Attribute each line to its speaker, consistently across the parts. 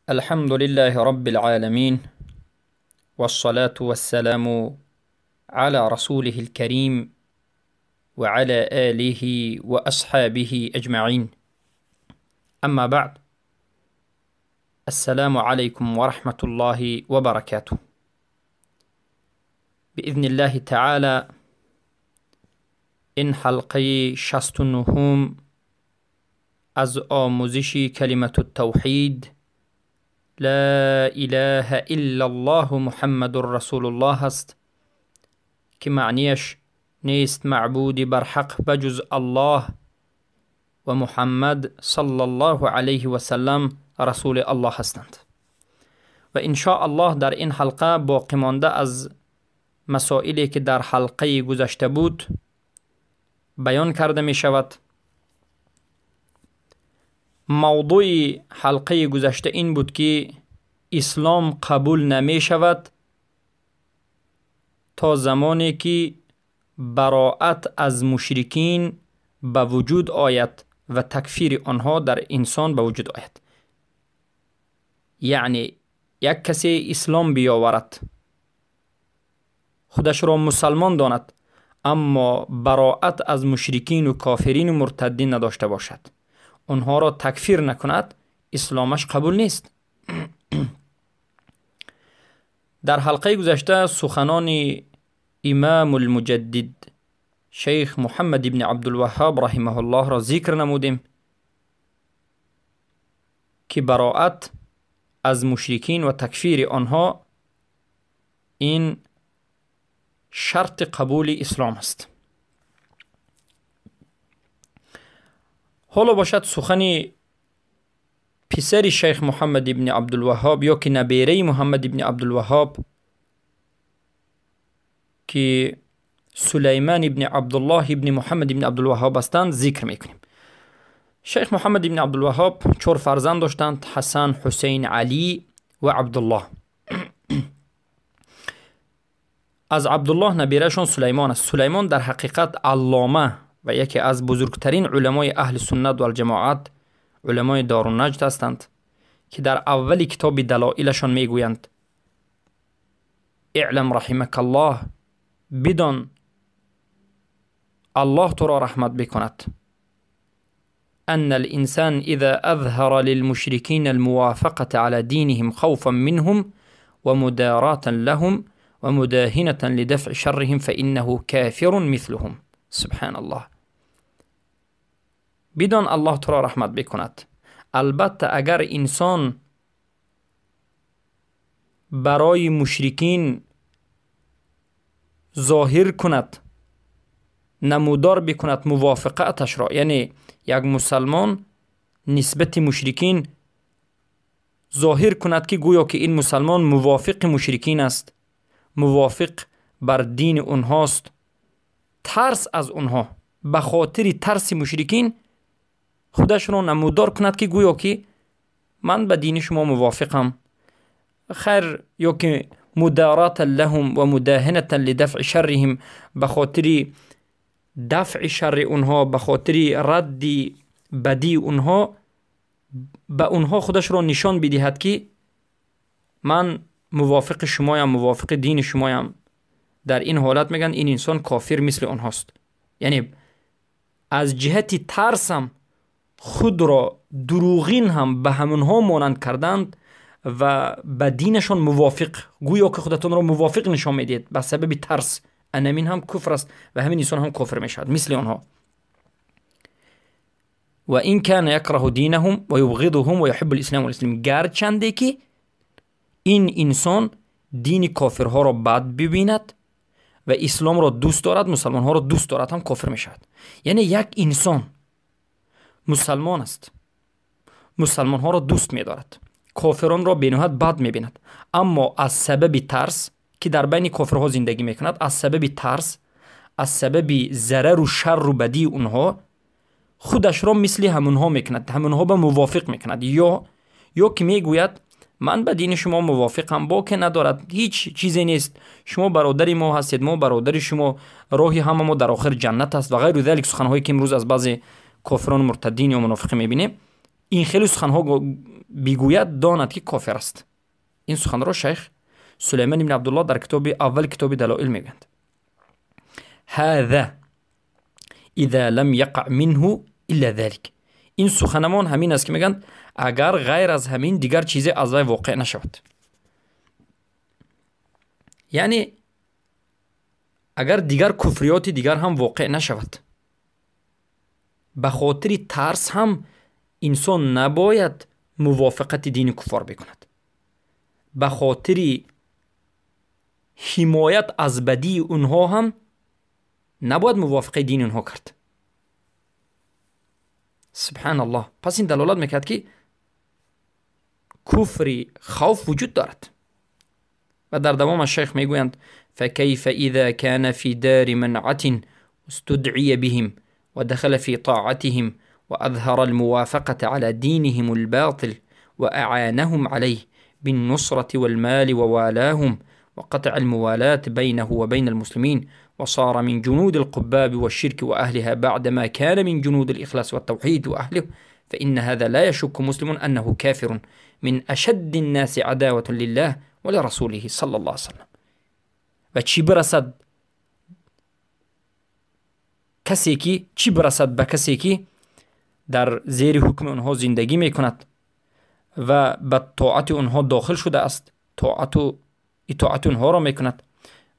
Speaker 1: الحمد لله رب العالمين، والصلاة والسلام على رسوله الكريم وعلى آله وأصحابه أجمعين. أما بعد، السلام عليكم ورحمة الله وبركاته. بإذن الله تعالى این حلقه 69 از آموزش کلمة التوحید لا اله الا الله محمد رسول الله است که معنیش نیست معبودی بر حق بجز الله و محمد صلی الله علیه و سلم رسول الله هستند. و ان شاء الله در این حلقه باقی مانده از مسائلی که در حلقه گذشته بود بیان کرده می شود. موضوع حلقه گذشته این بود که اسلام قبول نمی شود تا زمانی که براءت از مشرکین به وجود آید و تکفیر آنها در انسان به وجود آید. یعنی یک کسی اسلام بیاورد، خودش را مسلمان داند، اما براءت از مشرکین و کافرین و مرتدین نداشته باشد، آنها را تکفیر نکند، اسلامش قبول نیست. در حلقه گذشته سخنان امام المجدد شیخ محمد ابن عبدالوهاب رحمه الله را ذکر نمودیم که براءت از مشرکین و تکفیر آنها این شرط قبول اسلام است. حالا باشد سخن پسر شیخ محمد ابن عبدالوهاب یا که نبیره محمد ابن عبدالوهاب که سلیمان ابن عبدالله ابن محمد ابن عبدالوهاب هستند ذکر میکنیم. شیخ محمد ابن عبدالوهاب 4 فرزند داشتند: حسن، حسین، علی و عبدالله. از عبدالله نبیرهشان سلیمان است. سلیمان در حقیقت علامه و یکی از بزرگترین علمای اهل سنت و الجماعت، علمای دارالنجد هستند که در اول کتاب دلائلشان میگویند: اعلم رحمک الله، بدان الله تو را رحمت بکند، ان الانسان اذا اظهر للمشركين الموافقة على دينهم خوفا منهم ومداراة لهم ومداهنة لدفع شرهم فإنه كافر مثلهم. سبحان الله. بدان الله تو را رحمت بکند. البته اگر انسان برای مشرکین ظاهر کند، نمودار بکند موافقتش را، یعنی یک مسلمان نسبت مشرکین ظاهر کند که گویا که این مسلمان موافق مشرکین است، موافق بر دین اونهاست، ترس از اونها، به خاطر ترس مشرکین خودش را نمودار کند که گویا که من به دین شما موافقم، خیر، یا که مدارات لهم و مداهنة لدفع شرهم، به خاطر دفع شر اونها، به خاطر رد بدی اونها، به اونها خودش را نشان بدهد که من موافق شمایم، موافق دین شمایم. در این حالت میگن این انسان کافر مثل آنهاست. یعنی از جهت ترسم خود را دروغین هم به همونها مانند کردند و به دینشان موافق، گویا که خودتان را موافق نشان میدید به سبب ترس، انمین هم کفر است و همین انسان هم کفر میشود مثل آنها. و این کان یکره دینهم و یبغضهم و یحب الاسلام والمسلمین، گرچنده که این انسان دین کافرها را بد ببیند و اسلام را دوست دارد، مسلمان ها را دوست دارد، هم کافر می شود. یعنی یک انسان مسلمان است، مسلمان ها را دوست می دارد، کافران را بینهایت بد می بیند، اما از سبب ترس که در بین کافرها زندگی می کند، از سبب ترس، از سبب ضرر و شر و بدی اونها، خودش را مثل همونها می کند، همونها به موافق می کند، یا که می گوید من به دین شما موافقم، با که ندارد، هیچ چیزی نیست، شما برادر ما هستید، ما برادر شما، راهی همه ما در آخر جنت است و غیر ذلک. سخنهایی که امروز از بعضی کافران مرتدین یا منافقین میبینیم، ин хеле суханҳо бигӯяд, донад ки кофир аст. Ин суханро шайх Сулаймон ибн Абдуллоҳ дар китоби аввал, китоби Далоил мегӯянд. Ҳаза иза лам яқаъ минҳу илла залик. Ин суханамон ҳамин аст ки мегӯянд, агар ғайр аз ҳамин дигар чизе аз вай воқеъ нашавад. Яъне агар дигар куфриёти дигар ҳам воқеъ нашавад, ба хотири тарс ҳам инсон набояд мувофиқати дини куффор бикунад. Ба хотири ҳимоят аз бадии онҳо ҳам набояд мувофиқаи дини онҳо кард. Субҳаналлоҳ. Пас ин далолат мекард ки куфри хавф вуҷуд дорад. Ва дар давомаш шайх мегӯянд: فكيف إذا كان في دار منعة استدعي بهم ودخل في طاعتهم وأظهر الموافقة على دينهم الباطل وأعانهم عليه بالنصرة والمال ووالاهم وقطع الموالاة بينه وبين المسلمين وصار من جنود القباب والشرك وأهلها بعدما كان من جنود الإخلاص والتوحيد وأهله، فإن هذا لا يشك مسلم أنه كافر من أشد الناس عداوة لله ولرسوله صلى الله عليه وسلم. و چی برسد کسی که چی برسد به کسی که در زیر حکم آنها زندگی میکند و به طاعت آنها داخل شده است، طاعت و اطاعت آنها را میکند،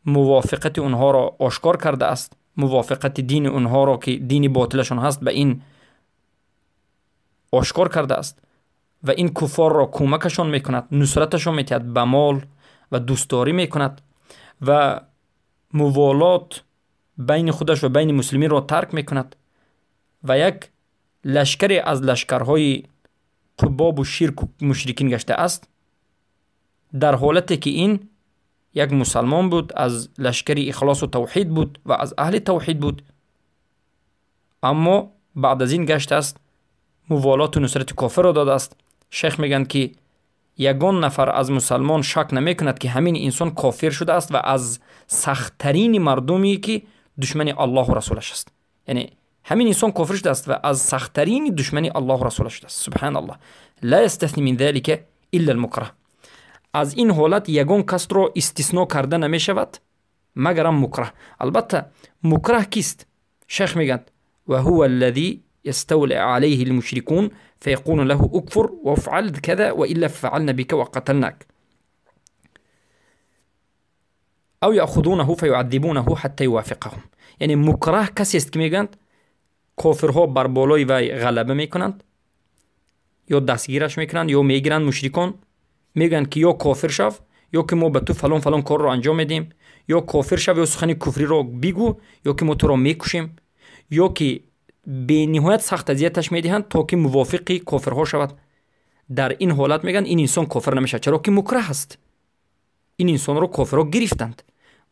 Speaker 1: موافقت آنها را آشکار کرده است، موافقت دین آنها را که دین باطلشان هست به این آشکار کرده است و این کفار را کمکشان میکند، نصرتشان میتید به مال و دوستداری میکند و موالات بین خودش و بین مسلمین را ترک میکند و یک لشکری از لشکرهای قباب و شرک و مشرکین گشته است، در حالتی که این یک مسلمان بود، از لشکر اخلاص و توحید بود و از اهل توحید بود، اما بعد از این گشته است موالات و نصرت کافر را داده است. شیخ میگن که یگان نفر از مسلمان شک نمیکند که همین انسان کافر شده است و از سختترین مردمی که دشمن الله و رسولش است. یعنی همین انسان کافر شده است و از سختترین دشمن الله و رسولش شده است. سبحان الله. لا یستثنی من ذلك الا المکره. از این حالت یگان کس را استثناء کرده نمیشود مگرم مکره. البته مکره کیست؟ شیخ میگن و هو الذي يستولي عليه المشركون فيقول له اكفر وافعل كذا وإلا فعلنا بك وقتلناك، أو يأخذونه فيعذبونه حتى يوافقهم. یعنی مکره کسی است که میگند کافرها بر بالای وی غلبه میکنند یا دستگیرش میکنند یا میگیرند مشرکان، میگن که یا کافر شو یا که ما به تو فلان فلان کار رو انجام میدیم، یا کافر شو یا سخن کفری رو بگو یا که ما تو رو میکشیم، یا که به نهایت سخت اذیتش میدهند تا که موافق کافرها شود. در این حالت میگن این انسان کافر نمیشه، چرا که مکره است. این انسان رو کافرها گرفتند،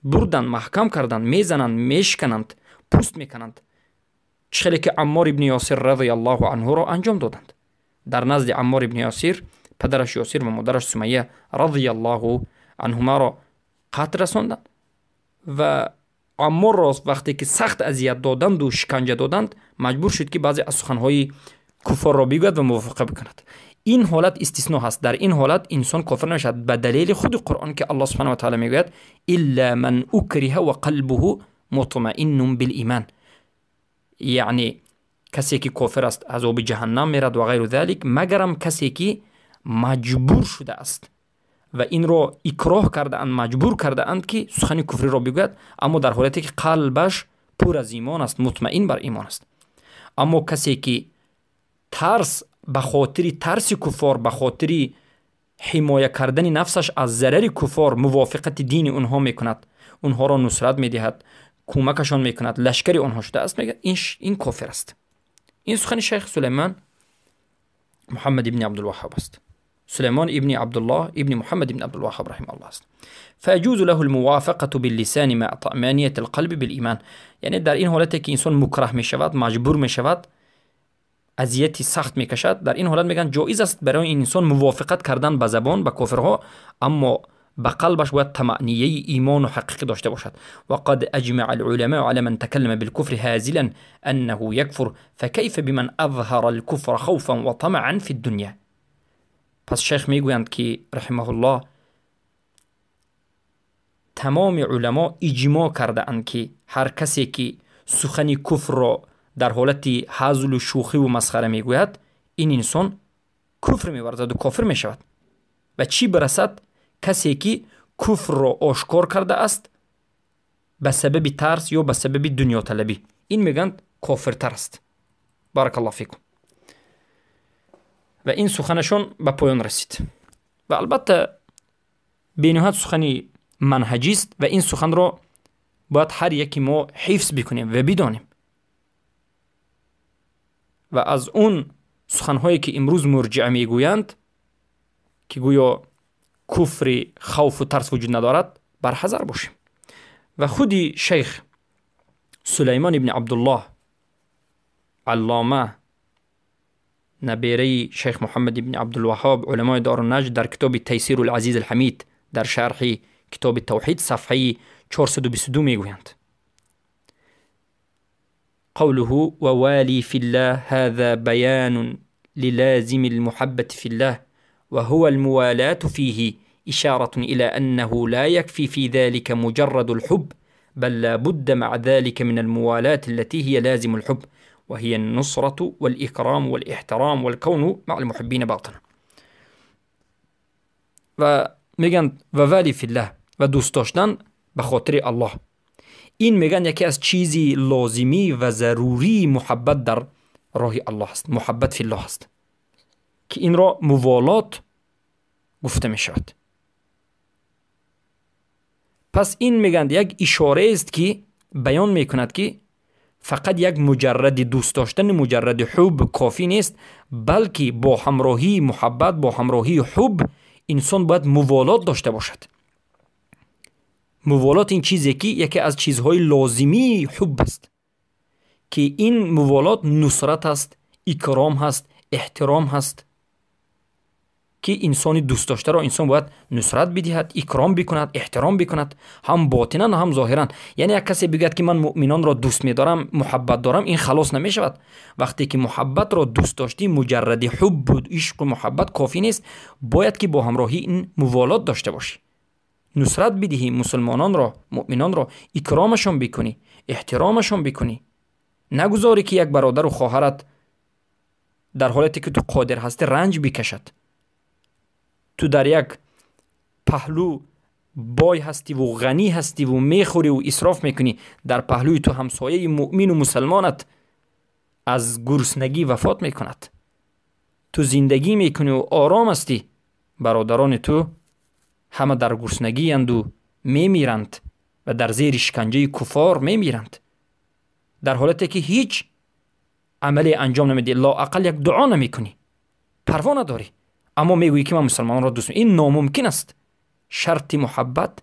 Speaker 1: بردن، محکم کردند، میزنند، میشکنند، پوست میکنند، چخیلی که عمار ابن یاسر رضی الله عنه را انجام دادند. در نزد عمار ابن یاسر پدرش یاسر و مادرش سمیه رضی الله عنهما را قتل رساندند و عمار را وقتی که سخت اذیت دادند و شکنجه دادند مجبور شد که بعضی از سخنهای کفار را بگوید و موافقه بکند. این حالت استثناء هست. در این حالت انسان کافر نمیشد به دلیل خود قرآن که الله سبحانه و تعالی میگوید الا من اکره و قلبه مطمئن بالایمان، یعنی کسی که کافر است عذاب جهنم میرد و غیر ذلک، مگرم کسی که مجبور شده است و این را اکراه کرده اند، مجبور کرده اند که سخن کفری را بگوید، اما در حالتی که قلبش پر از ایمان است، مطمئن بر ایمان است. اما کسی که ترس به خاطر ترس کفار، به خاطر حمایه کردن نفسش از ضرر کفار موافقت دین اونها میکند، اونها را نصرت میدهد، کمکشان میکند، لشکر اونها شده است، میگه این کافر است. این سخن شیخ سلیمان محمد ابن عبدالوهاب است. سليمان ابن عبد الله ابن محمد ابن عبد الوهاب رحمه الله است. فيجوز له الموافقة باللسان مع طمأنينة القلب بالإيمان. یعنی در این حالت که انسان مکره می شود، مجبور می شود، اذیتی سخت می کشد، در این حالت میگن جایز است برای این انسان موافقت کردن به زبان به کافرها، اما به قلبش باید طمأنینه ایمان و حقیقی داشته باشد. وقد اجمع العلماء على من تكلم بالكفر هازلا انه يكفر فكيف بمن اظهر الكفر خوفا وطمعا في الدنيا. پس شیخ میگویند که رحمه الله تمام علما اجماع کرده اند که هر کسی که سخن کفر را در حالت هزل و شوخی و مسخره میگوید این انسان کفر میورزد و کافر میشود. و چی برسد کسی که کفر را آشکار کرده است به سبب ترس یا به سبب دنیا طلبی، این میگن کافرتر است. بارک الله فیکم. و این سخنشون به پایان رسید و البته بینهایت سخنی منهجی است و این سخن را باید هر یکی ما حفظ بکنیم و بدانیم. و از اون سخنهایی که امروز مرجعه میگویند که گویا کفر خوف و ترس وجود ندارد برحذر باشیم. و خودی شیخ سلیمان ابن عبدالله علامه نبیره شیخ محمد ابن عبدالوهاب علمای دارالنجد در کتاب تیسیر العزیز الحمید در شرح کتاب توحید صفحه 422 میگویند: قوله ووالي في الله هذا بيان للازم المحبة في الله وهو الموالاة فيه إشارة إلى أنه لا يكفي في ذلك مجرد الحب بل لا بد مع ذلك من الموالاة التي هي لازم الحب وهي النصرة والإكرام والاحترام والكون مع المحبين باطنا. و میگن ووالي في الله و دوست داشتن به خاطر الله، این میگن یکی از چیزی لازمی و ضروری محبت در راه الله است، محبت فی الله است که این را موالات گفته می شود. پس این میگن یک اشاره است که بیان میکند که فقط یک مجرد دوست داشتن، مجرد حب کافی نیست، بلکه با همراهی محبت، با همراهی حب انسان باید موالات داشته باشد. موالات این چیزی که یکی از چیزهای لازمی حب است که این موالات نصرت است، اکرام هست، احترام هست که انسانی دوست داشته را انسان باید نصرت بدهد، اکرام بکند، احترام بکند، هم باطنا هم ظاهرا. یعنی یک کسی بگوید که من مؤمنان را دوست می‌دارم، محبت دارم، این خلاص نمی‌شود. وقتی که محبت را دوست داشتی، مجرد حب و عشق و محبت کافی نیست، باید که با همراهی این موالات داشته باشی، نصرت بدهی مسلمانان را، مؤمنان را، اکرامشان بکنی، احترامشان بکنی، نگذاری که یک برادر و خواهرت در حالتی که تو قادر هستی رنج بکشد. تو در یک پهلو بای هستی و غنی هستی و میخوری و اسراف میکنی، در پهلوی تو همسایه مؤمن و مسلمانت از گرسنگی وفات میکند. تو زندگی میکنی و آرام هستی، برادران تو همه در گرسنگی اند و میمیرند و در زیر شکنجه کفار میمیرند، در حالتی که هیچ عملی انجام نمیدی، لااقل یک دعا نمیکنی، پروا نداری، اما میگویی که من مسلمان را دوست. این ناممکن است. شرط محبت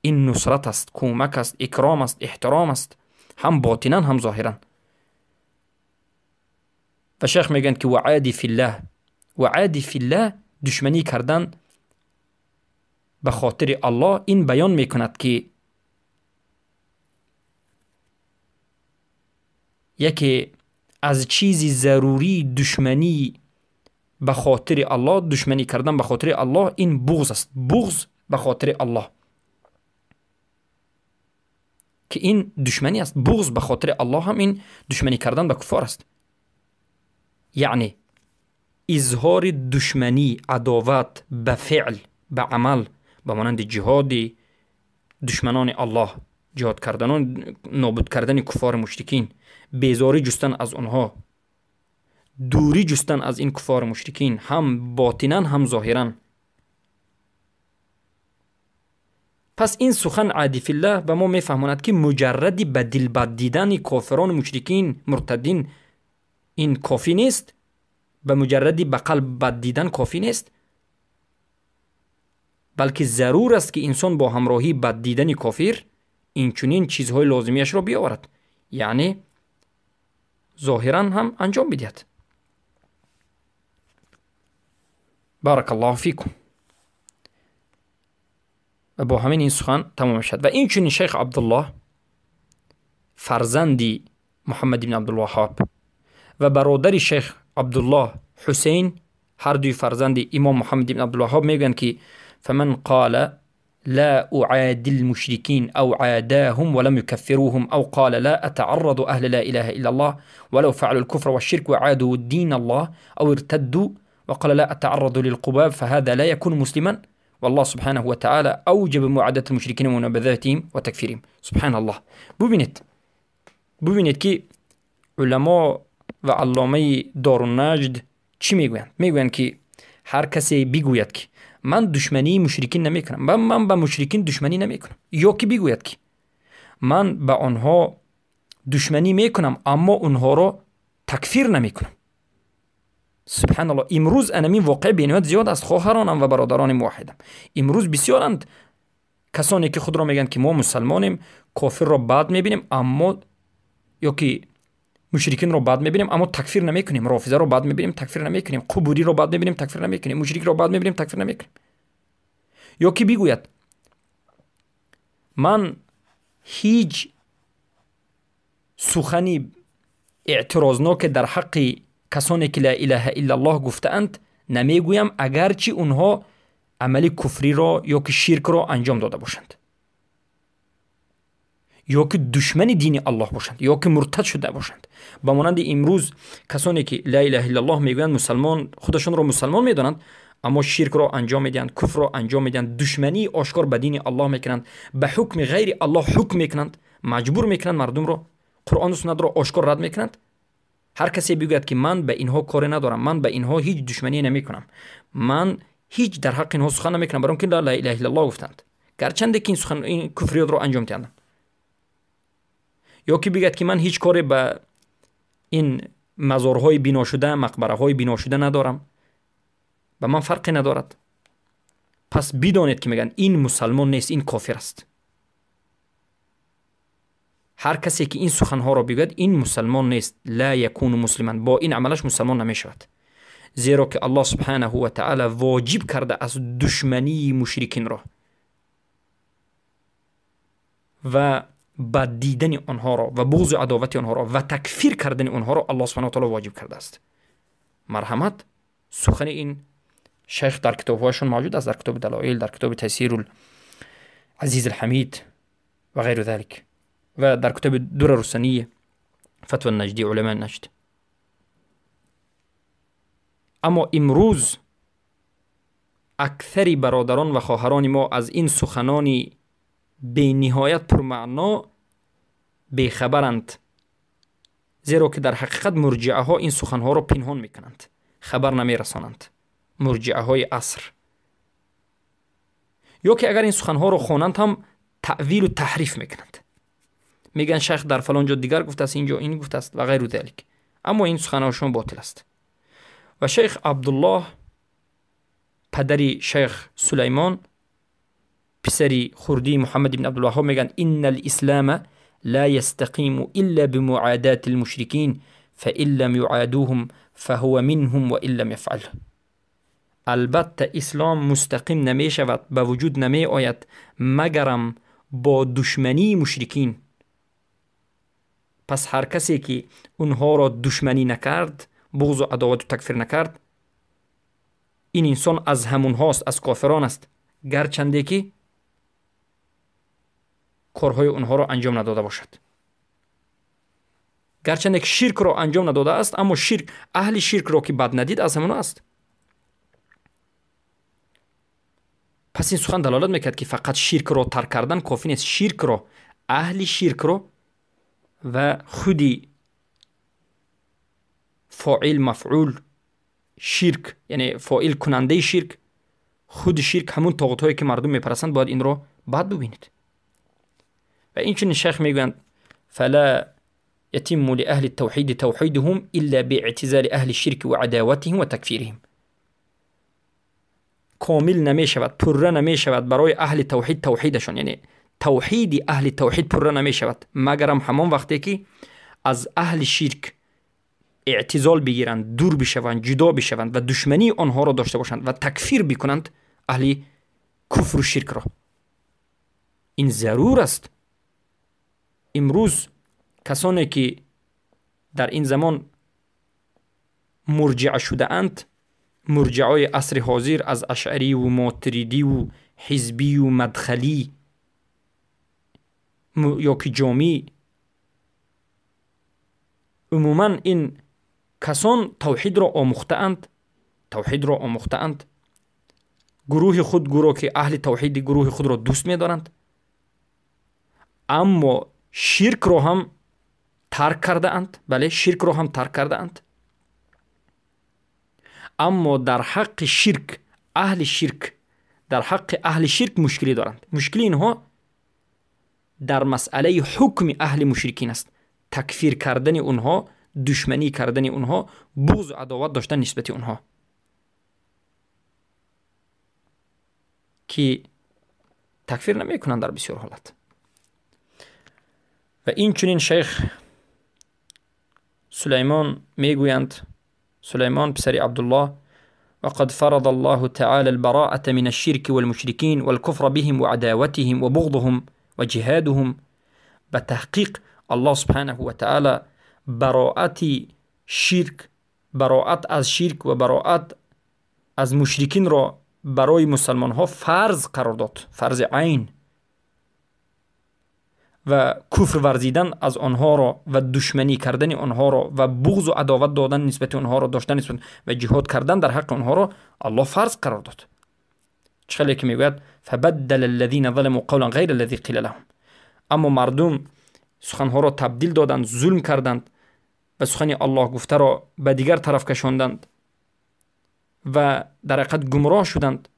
Speaker 1: این نصرت است، کمک است، اکرام است، احترام است، هم باطنا هم ظاهرا. و شیخ میگن که وعادی فی الله، وعادی فی الله دشمنی کردن به خاطر الله، این بیان میکند که یکی از چیزی ضروری دشمنی به خاطر الله، دشمنی کردن به خاطر الله، این بغض است، بغض به خاطر الله که این دشمنی است. بغض به خاطر الله هم این دشمنی کردن به کفار است. یعنی اظهار دشمنی، عداوت به فعل، به عمل، به مانند جهاد دشمنان الله، جهاد کردن و نابود کردن کفار مشرکین، بیزاری جستن از آنها، دوری جستن از این کفار مشرکین، هم باطنا هم ظاهرا. پس این سخن عادی فی الله به ما میفهماند که مجرد به دل بد دیدن کافران مشرکین مرتدین این کافی نیست، به مجردی به قلب بد دیدن کافی نیست، بلکه ضرور است که انسان با همراهی بد دیدن کافر این چنین چیزهای لازمیش را بیاورد، یعنی ظاهرا هم انجام بدهد. بارک الله فیکم. و با همین این سخن تمام شد. و این چنین شیخ عبدالله فرزندی محمد بن عبدالوهاب و برادر شیخ عبدالله حسین، هر دوی فرزند امام محمد بن عبدالوهاب، میگن که فمن قال لا أعادي المشركين أو عاداهم ولم يكفروهم أو قال لا أتعرض أهل لا إله إلا الله ولو فعلوا الكفر والشرك وعادوا دين الله أو ارتدوا وقال لا أتعرض للقباب فهذا لا يكون مسلما، والله سبحانه وتعالى أوجب معاداة المشركين ومنابذتهم وتكفيرهم. سبحان الله. ببینید که علما و علامه دارالنجد چی میگویند؟ میگویند که هر کسی بگوید که من دشمنی مشرکین نمیکنم، من به مشرکین دشمنی نمیکنم، یا که بگوید که من به آنها دشمنی میکنم اما اونها را تکفیر نمیکنم. سبحان الله. امروز انمین واقع بینیت زیاد است خواهرانم و برادران موحدم. امروز بسیارند کسانی که خود را میگن که ما مسلمانیم، کافر را بد میبینیم اما، یا که مشرکین رو بد میبینیم اما تکفیر نمیکنیم، رافضه رو بد میبینیم تکفیر نمیکنیم، قبوری رو بد میبینیم تکفیر نمیکنیم، مشرک رو بد میبینیم تکفیر نمیکنیم. یا که بگوید من هیچ سخنی اعتراضناک در حق کسانی که لا اله الا الله گفتند نمیگویم، اگرچه اونها عمل کفری را یا که شرک را انجام داده باشند، یا که دشمن دین الله باشند، یا که مرتد شده باشند. به مانند امروز کسانی که لا اله الا الله میگویند، مسلمان خودشان را مسلمان میدانند اما شرک را انجام میدهند، کفر را انجام میدهند، دشمنی آشکار به دین الله میکنند، به حکم غیر الله حکم میکنند، مجبور میکنند مردم را، قرآن و سنت را آشکار رد میکنند. هر کسی بگوید که من به اینها کاری ندارم، من به اینها هیچ دشمنی نمیکنم، من هیچ در حق اینها سخن نمیکنم، برای اینکه لا اله الا الله گفتند، گرچند که این سخن این کفریات را انجام دادند. یا که بگوید که من هیچ کاری به این مزارهای بنا شده، مقبره های بنا شده ندارم، به من فرقی ندارد، پس بدانید که میگن این مسلمان نیست، این کافر است. هر کسی که این سخنها را بگوید این مسلمان نیست، لا یکون مسلما، با این عملش مسلمان نمیشود، زیرا که الله سبحانه و تعالی واجب کرده از دشمنی مشرکین را و بد دیدن آنها را و بغض و عداوت آنها را و تکفیر کردن آنها را الله سبحانه و تعالی واجب کرده است. مرحمت، سخن این شیخ در کتابهایشون موجود است، در کتاب دلائل، در کتاب تیسیر العزیز الحمید و غیر ذلك، و در کتاب درر السنیه فتوى النجدی علماء نجد. اما امروز اکثر برادران و خواهران ما از این سخنان بی نهایت پرمعنا بیخبرند، زیرا که در حقیقت مرجعه ها این سخنها را پنهان میکنند، خبر نمیرسانند، مرجعه های عصر. یا که اگر این سخنها را خوانند هم تأویل و تحریف میکنند، میگن شیخ در فلان جا دیگر گفته است، اینجا این گفته است و غیر ذلک، اما این سخنهاشون باطل است. و شیخ عبدالله پدر شیخ سلیمان پسری خردی محمد بن عبدالوهاب میگن ان الاسلام لا يستقيم الا بمعاداة المشركين فإن لم يعادوهم فهو منهم وإن لم يفعل. البته اسلام مستقیم نمی شود، به وجود نمی آید مگرم با دشمنی مشرکین. پس هر کسی که اونها را دشمنی نکرد، بغض و عداوت و تکفیر نکرد، این انسان از همونهاست، از کافران است، گرچنده که کارهای اونها را انجام نداده باشد، گرچنده که شرک را انجام نداده است، اما شرک اهل شرک را که بد ندید از همون است. پس این سخن دلالت میکرد که فقط شرک را ترک کردن کافی نیست، شرک را، اهل شرک را و خودی فاعل مفعول شرک، یعنی فاعل کننده شرک، خود شرک همون طاغوت هایی که مردم میپرستند، باید این را بد ببینید. و این چنین شیخ میگویند فلا يتم لأهل التوحيد توحيدهم إلا باعتزال أهل الشرك وعداوتهم وتكفيرهم. کامل نمیشود، پره نمیشود برای اهل توحید توحیدشان، یعنی توحید اهل توحید پره نمیشود مگرم همان وقتی که از اهل شرک اعتزال بگیرند، دور بشوند، جدا بشوند و دشمنی آنها را داشته باشند و تکفیر بکنند اهل کفر و شرک را. Ин зарур аст. Имрӯз касоне ки дар ин замон мурҷиа шудаанд, мурҷиаҳои асри ҳозир аз ашъариву мотуридиву ҳизбию мадхалӣ ё ки ҷомӣ, умуман ин касон тавҳидро омӯхтаанд, тавҳидро омӯхтаанд, гурӯҳи худ, гурӯҳ ки аҳли тавҳиди гурӯҳи худро дӯст медоранд, аммо ширкро ҳам тарк кардаанд. Бале, ширкро ҳам тарк кардаанд, аммо дар ҳаққи ширк, аҳли ширк, дар ҳаққи аҳли ширк мушкилӣ доранд. Мушкили инҳо дар масъалаи ҳукми аҳли мушрикин аст. Такфир кардани онҳо, душманӣ кардани онҳо, буғзу адоват доштан нисбати онҳо, ки такфир намекунанд дар бисёр ҳолат. Ва инчунин шайх Сулаймон мегӯянд, Сулаймон писари Абдуллоҳ: وقد فرض الله تعالى البراءة من الشرك والمشركين والكفر بهم وعداوتهم وبغضهم وجهادهم. بتحقيق الله سبحانه وتعالى براءت شرک، براءت از شرک و براءت از مشرکین را برای مسلمان ها فرض قرار داد، فرض عین، و کفر ورزیدن از آنها را و دشمنی کردن آنها را و بغض و عداوت دادن نسبت آنها را داشتن نسبت و جهاد کردن در حق آنها را الله فرض قرار داد. چخلی که میگوید فبدل الذین ظلموا قولا غیر الذی قیل لهم. اما مردم سخنها را تبدیل دادند، ظلم کردند و سخن الله گفته را به دیگر طرف کشاندند و در حقیقت گمراه شدند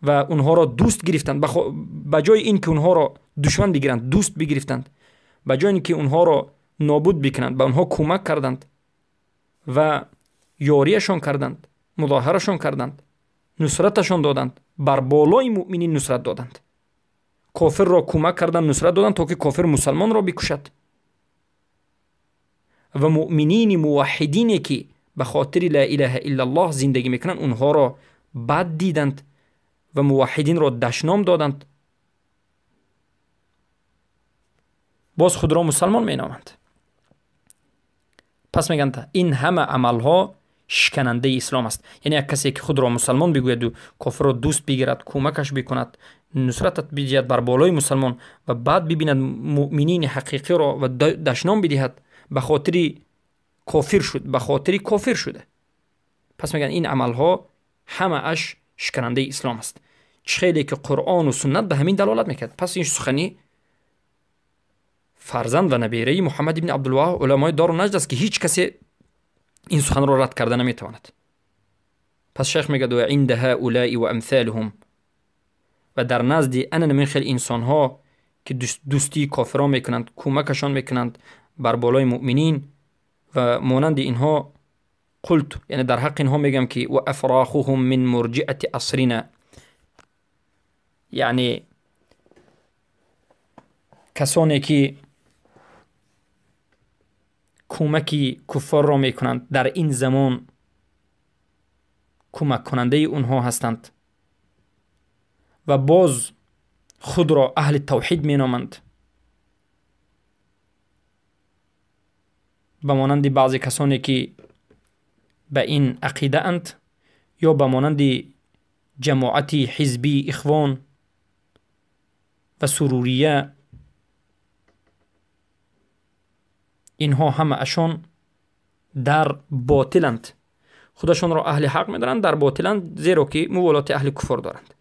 Speaker 1: و اونها را دوست گرفتند. به جای این که اونها را دشمن بگیرند، دوست بگرفتند. به جای اینکه اونها را نابود بکنند، به اونها کمک کردند و یاریشان کردند، مظاهرشان کردند، نصرتشان دادند، بر بالای مؤمنین نصرت دادند. کافر را کمک کردند، نصرت دادند تا که کافر مسلمان را بکشد. و مؤمنین موحدینی که به خاطر لا اله الا الله زندگی میکنند، اونها را بد دیدند و موحدین را دشنام دادند. باز خود را مسلمان مینامند. پس میگن این همه عملها شکننده اسلام است. یعنی یک کسی که خود را مسلمان بگوید و کافر را دوست بگیرد، کمکش بکند، نصرتت بدهد بر بالای مسلمان و بعد ببیند مؤمنین حقیقی را و دشنام بدهد، به خاطر کافر شد، به خاطر کافر شده. پس میگن این عملها همه اش شکننده اسلام است. خیلی که قرآن و سنت به همین دلالت میکرد. پس این سخنی فرزند و نبیره محمد ابن عبدالوهاب علمای دار و نجد است که هیچ کسی این سخن را رد کرده نمیتواند. پس شیخ میگه و عند هؤلاء و امثالهم، و در نزد انا من خیلی انسان ها که دوستی کافران میکنند، کمکشان میکنند بر بالای مؤمنین و مانند اینها، قلت، یعنی در حق اینها میگم که و افراخهم من مرجئه عصرنا، یعنی کسانی که کمکی کفار را میکنند در این زمان، کمک کننده اونها هستند و باز خود را اهل توحید مینامند، به مانند بعضی کسانی که به این عقیده اند یا به مانند جماعت حزبی اخوان و سروریه، اینها همه اشان در باطلند، خودشان را اهل حق میدارند، در باطلند، زیرا که موالات اهل کفر دارند.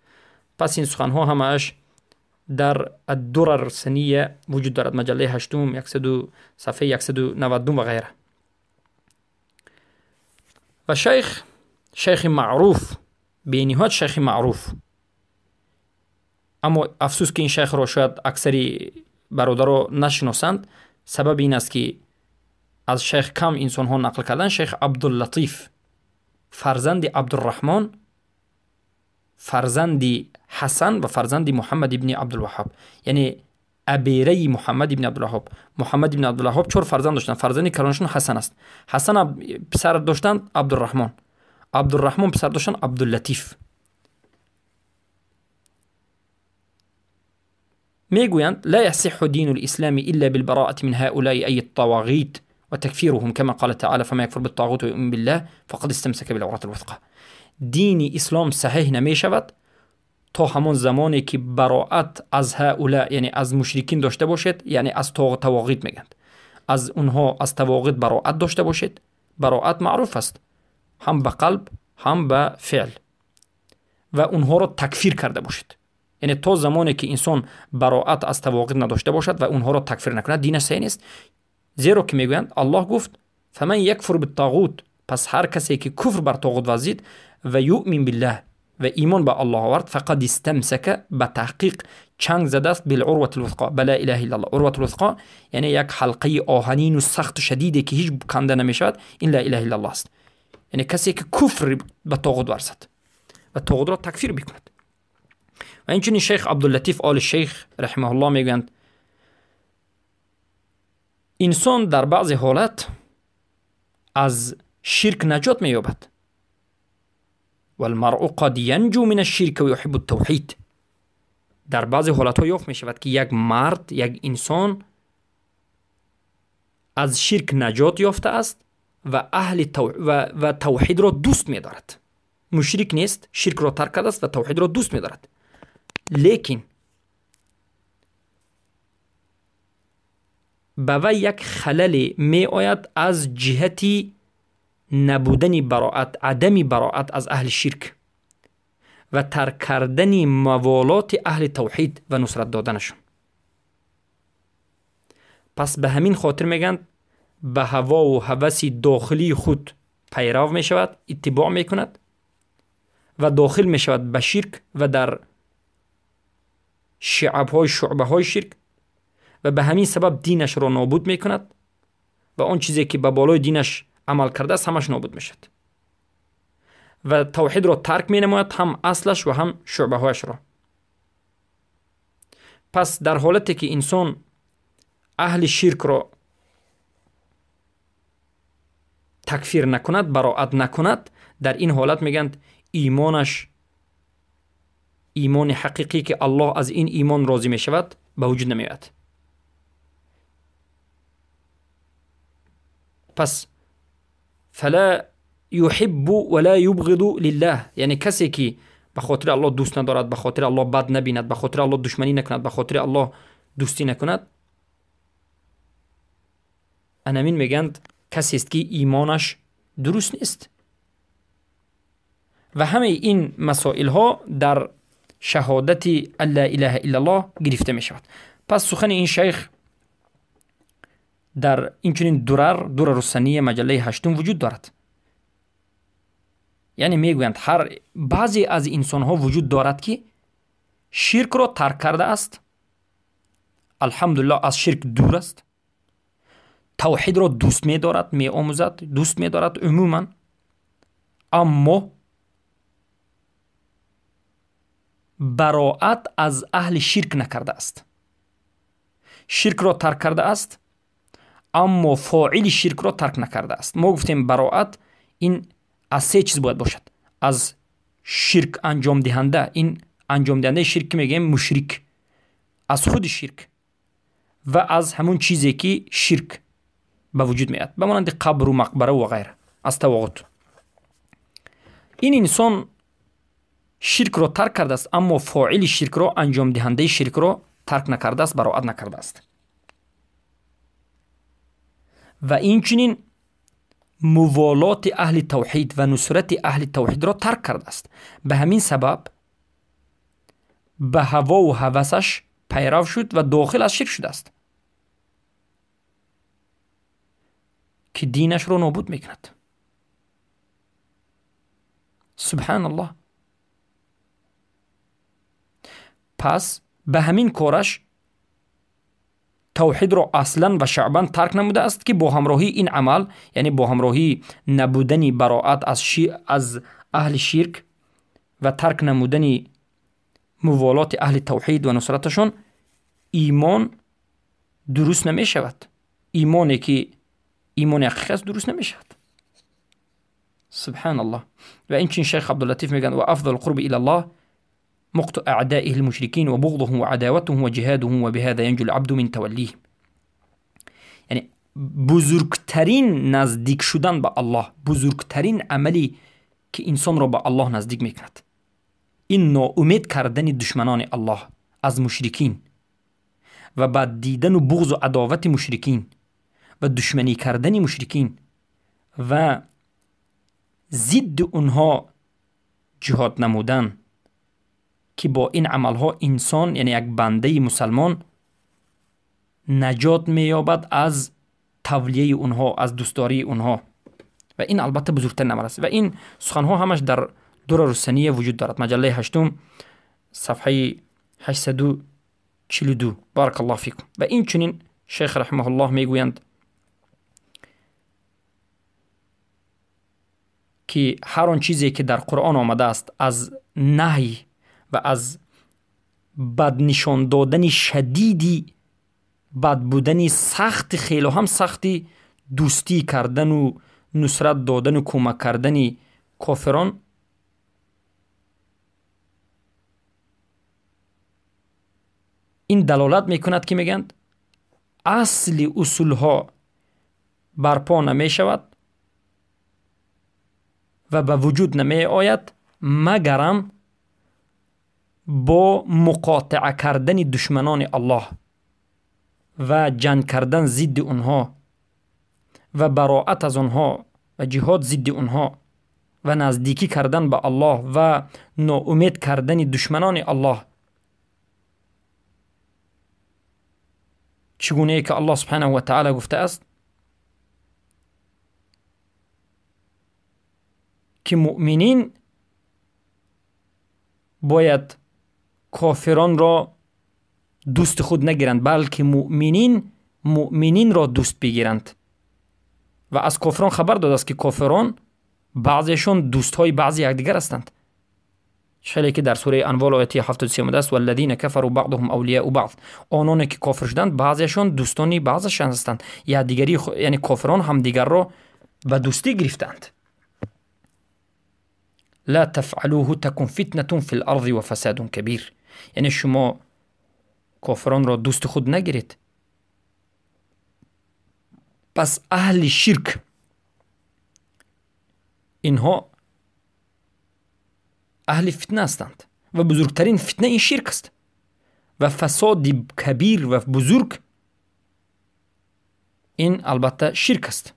Speaker 1: پس این سخنها همه اش در الدرر سنیه وجود دارد، مجله 8 صفحه 192 و غیره. و شیخ معروف، بینهایت شیخ معروف، اما افسوس که این شیخ را شاید اکثری برادرها نشناسند. سبب این است که از شیخ کم انسان ها نقل کردن. شیخ عبداللطیف فرزند عبدالرحمن، فرزند حسن و فرزند محمد ابن عبدالوهاب، یعنی ابیره محمد ابن عبدالوهاب. محمد ابن عبدالوهاب 4 فرزند داشتند. فرزند کلانشون حسن است. حسن پسر داشتند عبدالرحمن، عبدالرحمن پسر داشتند عبداللطیف. Мегӯянд: لا يصح دين الإسلام إلا بالبراءة من هؤلاء أي الطواغيت وتكفيرهم كما قال تعالى فمن يكفر بالطاغوت ويؤمن بالله فقد استمسك بالعروة الوثقى. دین اسلام صحیح نمیشود تا همان زمانی که براءت از هؤلاء، یعنی از مشرکین داشته باشد، یعنی از طواغیت میگند، از اونها از طواغیت براءت داشته باشد. براءت معروف است، هم به قلب هم به فعل، و اونها را تکفیر کرده باشد. یعنی تا زمانی که انسان براءت از طواغیت نداشته باشد و اونها را تکفیر نکند دینش صحیح نیست. زیرا که میگویند الله گفت فمن یکفر بالطاغوت، پس هر کسی که کفر بر طاغوت ورزید و یؤمن بالله و ایمان به الله آورد، فقد استمسک، به تحقیق چنگ زده است، بالعروة الوثقا، بلا اله الا الله. عروة الوثقا یعنی یک حلقه آهنین و سخت و شدیدی که هیچ کنده نمیشود، این لا اله الا الله است. یعنی کسی که کفر به طاغوت ورزد و طاغوت را تکفیر بکند. و اینچنین شیخ عبداللطیف آل شیخ رحمه الله میگویند انسان در بعضی حالت از شرک نجات مییابد. والمرء قد ينجو من الشرك ويحب التوحید. در بعضی حالتها یافت می شود که یک مرد، یک انسان از شرک نجات یافته است و اهل و توحید را دوست می دارد. مشرک نیست، شرک را ترک کرده است و توحید را دوست می دارد. لیکن به وی یک خلل می آید از جهت نبودن براءت، عدم براءت از اهل شرک و ترک کردن موالات اهل توحید و نصرت دادنشون. پس به همین خاطر میگن به هوا و هوس داخلی خود پیرو میشود، اتباع میکند و داخل میشود به شرک و در شعبهای شعبه های شرک و به همین سبب دینش را نابود میکند و آن چیزی که به بالای دینش عمل کرده است همش نابود میشد و توحید را ترک می نماید، هم اصلش و هم شعبه هایش را. پس در حالتی که انسان اهل شرک را تکفیر نکند، براءت نکند، در این حالت میگند ایمانش، ایمان حقیقی که الله از این ایمان راضی میشود، به وجود نمیآید. پس فلا يحب ولا يبغض لله، یعنی کسی که به خاطر الله دوست ندارد، به خاطر الله بد نبیند، به خاطر الله دشمنی نکند، به خاطر الله دوستی نکند، انمین میگند کسی است که ایمانش درست نیست. و همه این مسائل ها در شهادت لا اله الا الله گرفته می شود. پس سخن این شیخ در اینچنین درر السنیه مجله 8 وجود دارد. یعنی میگویند هر بعضی از انسان ها وجود دارد که شرک را ترک کرده است، الحمدلله از شرک دور است، توحید را دوست می دارد، می آموزد، دوست می دارد عموما، اما براءت از اهل شرک نکرده است. شرک را ترک کرده است اما فاعل شرک را ترک نکرده است. ما گفتیم براءت این از سه چیز باید باشد: از شرک انجام دهنده، این انجام دهنده شرک میگیم مشرک، از خود شرک و از همون چیزی که شرک به وجود میاد، به مانند قبر و مقبره و غیره، از طواغوت. این انسان شرک را ترک کرده است اما فاعل شرک را، انجام دهنده شرک را ترک نکرده است، براءت نکرده است. و این چنین موالات اهل توحید و نصرت اهل توحید را ترک کرده است. به همین سبب به هوا و هوسش پیرو شد و داخل از شرک شده است که دینش را نابود میکند. سبحان الله. پس به همین کارش توحید را اصلا و شعبا ترک نموده است که با همراهی این عمل، یعنی با همراهی نبودن براءت از اهل شرک و ترک نمودن موالات اهل توحید و نصرتشون، ایمان درست نمی شود. ایمانی که ایمان حقیقی است درست نمی شود. سبحان الله. و این چنین شیخ عبداللطیف میگن و افضل القرب الى الله مقت أعدائه المشركين وبغضهم وعداوتهم وجهادهم وبهذا ينجو العبد من توليهم. یعنی بزرگترین نزدیک شدن به الله، بزرگترین عملی که انسان را به الله نزدیک میکند، این ناامید کردن دشمنان الله از مشرکین و بد دیدن و بغض و عداوت مشرکین و دشمنی کردن مشرکین و ضد اونها جهاد نمودن، که با این عملها انسان، یعنی یک بنده مسلمان، نجات مییابد از تولیه اونها، از دوستداری اونها. و این البته بزرگترین عمل است. و این سخنها همش در درر السنیه وجود دارد، مجله 8 صفحه 842. بارک الله فیکم. و این چنین شیخ رحمه الله میگویند که هر آن چیزی که در قرآن آمده است از نهی و از بد نشان دادن شدیدی، بد بودن سخت، خیلی هم سختی دوستی کردن و نصرت دادن و کمک کردن کافران، این دلالت میکند که میگند اصل اصولها برپا نمیشود و به وجود نمی آید مگرم با مقاطعه کردن دشمنان الله و جنگ کردن ضد اونها و براعت از اونها و جهاد ضد اونها و نزدیکی کردن به الله و ناامید کردن دشمنان الله، چگونه که الله سبحانه و تعالی گفته است که مؤمنین باید کافران را دوست خود نگیرند، بلکه مؤمنین را دوست بگیرند. و از کافران خبر داده است که کافران بعضیشون دوستهای بعضی یکدیگر هستند، خیلی که در سوره انفال آیه 73 آمده است: والذین کفروا بعضهم اولیاء بعض. آنانی که کافر شدند بعضیشون دوستانی بعضشان هستند، یا دیگری، یعنی کافران همدیگر را به دوستی گرفتند. لا تفعلوه تكن فتنة فی الارض و فساد کبیر. یعنی شما کافران را دوست خود نگیرید. پس اهل شرک اینها اهل فتنه هستند و بزرگترین فتنه این شرک است و فساد کبیر و بزرگ این البته شرک است.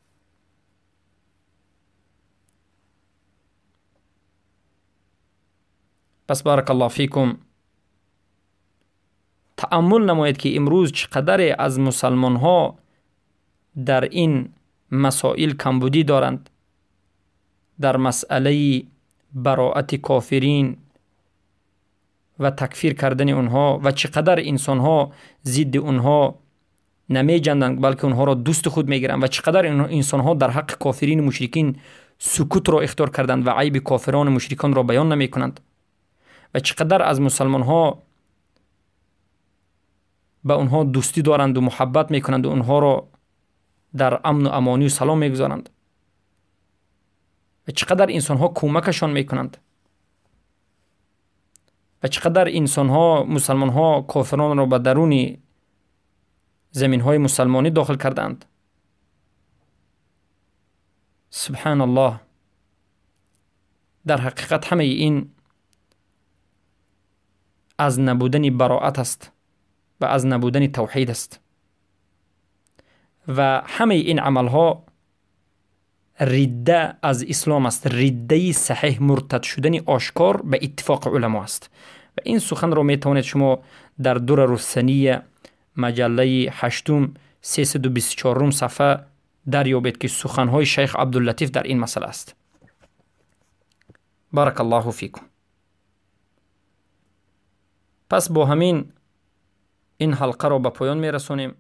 Speaker 1: پس بارک الله فیکم، تأمل نمایید که امروز چقدر از مسلمان ها در این مسائل کمبودی دارند، در مسئله براعت کافرین و تکفیر کردن اونها، و چقدر انسان ها ضد اونها نمی جنگند بلکه اونها را دوست خود میگیرند، و چقدر انسان ها در حق کافرین و مشرکین سکوت را اختیار کردند و عیب کافران و مشرکان را بیان نمی کنند، و چقدر از مسلمان ها به اونها دوستی دارند و محبت میکنند و اونها را در امن و امانی و سلام میگذارند، و چقدر انسان ها کمکشان میکنند، و چقدر انسان ها، مسلمان ها، کافران را به درون زمین های مسلمانی داخل کردند. سبحان الله. در حقیقت همه این از نبودن براعت است و از نبودن توحید است، و همه این عملها رده از اسلام است، رده صحیح، مرتد شدن آشکار به اتفاق علما است. و این سخن را می توانید شما در درر السنیه مجله 8 324 صفحه دریابید که سخنهای شیخ عبداللطیف در این مسئله است. بارک الله فیکم. پس با همین این حلقه را به پایان می رسانیم.